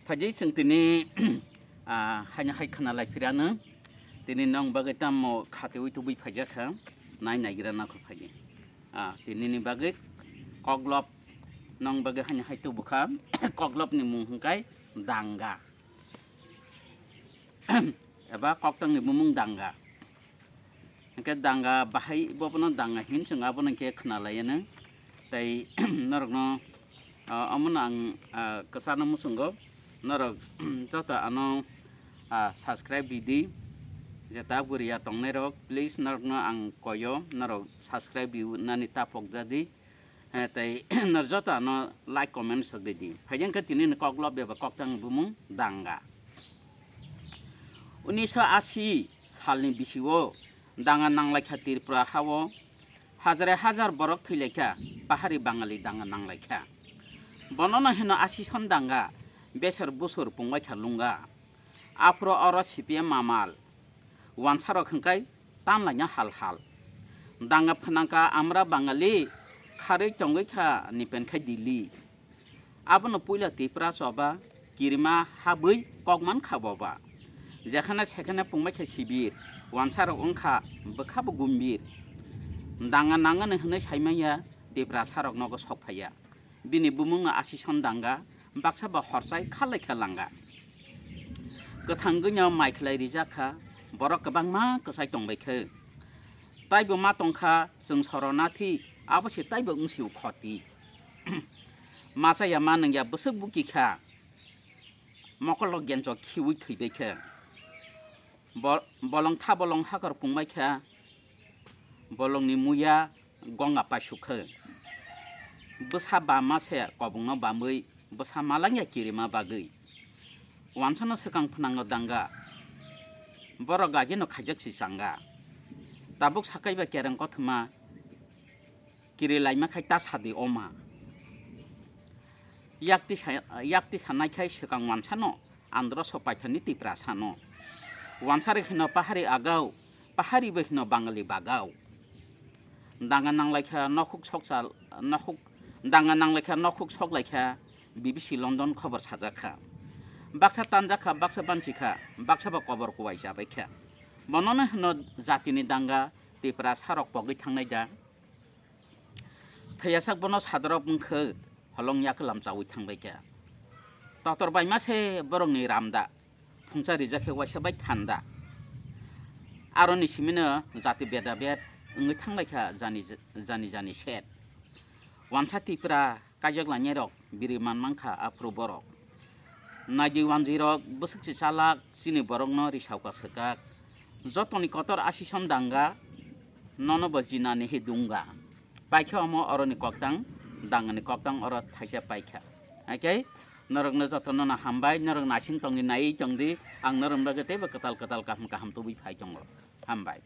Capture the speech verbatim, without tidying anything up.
Phaidi chwng tini, ah, haino hai khna lai phirano. Tini nong bagwi tamo khatiwi tubui phaijak kha, nai naigira nakhuk phaidi. Ah, tini ni bagwi koklop nong bagwi haino hai tubu kha. Koklop ni mung hwnkhe danga. Eba koktang ni bumung danga. Hwnkhe danga bahai bo bono danga hin chwng abono hwnkhe khna lai ano. Tai norokno, ah, omono ang, ah, kwchano muchungo. Norok joto ano, ah, subscribe ridi. Je tak bwrwi ya tongnai rok, please norokno ang koyo, norok subscribe rinani ta pokja di. Eh, tei nor joto ano like, comment sok ridi. Phaidi hwnkhe tini ni koklop eba koktang bumung danga. Unisho ashi salni bisio danga nanglaikha Tripura hao. Hajare hajar borok thwilaikha, pahari Bangali danga nanglaikha. Bonono hino ashi son danga, besor busur pungbaikha lunga. Aphuru oro C P M mamal, wansarok hwnkhe tanlaina hal hal. Danga phnangkha amra Bangali, kharwi tongwi kha nipen khai Delhi. Abono puila Tipra choba kirima habwi kok man kha boba. Jekhane sekhane pungbai kha sibir, wansarok wngkha bwkhabo gumbir. Danga nangani hwnwi saimanya Tiprasarok nogo sok phaiya. Bini bumungno asison danga, baksa ba horsai kharlai kha langa. Kwthang gwnyo mai khlai rijak kha, borok kwbangma kwchai tongbai kha. Taibo ma tongkha chwng Soronathi, abo se taibo wngsio khoti. Masa ya ma nungya bwswk buki kha, mokolo genchok khiwi thwibai kha. Bo-, bolong tha bolong hakor pungbai kha, bolongni muya gonga paisuk kha. Bwsa bama se kobongno bamwi bwsa malangya kirima bagwi. Wansano swkang phnango danga, borok gagino khaijak si changa. Tabuk sakai ba kereng kothoma kiri laima khai ta sadi oma. Yakti sa-, yakti sanai khai swkang wansano andro so paithani Tiprasano. Wansari kheno pahari agao, pahari bai kheno Bangali bagao. Danga nanglaikha nokhuk soksa, nokhuk, danga nanglaikha nokhuk soklaikha B B C London khobor sajakha. Baksa tanjakha, baksa banchikha, baksa ba kobor kuwai chabaikha. Bonono hino jatini danga Tiprasarok pogwi thangnai da. Thwiyasak bono sadorok wngkha holong yaklam chawi thangbai kha. Totor baima se borokni ramda phungsa rijak khe waisa bai thanda. Aroni simino jati beda bed wngwi thanglai kha jani jani jani set. Wansa Tipra kaijak lainai rok biri man mankha aphuru borok. Naidi wanjwi rok bwswk se chalak chini borokno risauka swkak. Jotoni kotor asison danga nono bo jinani hi dunga. Paikha omo oroni koktang, dangani koktang oro thaisa paikha. Haikhe norokno jotono no hambai, norok naising tongdi, naiwi tongdi, ang norokno bagwi teibo kwtal kwtal kaham kaham tubui phai tongo. Hambai.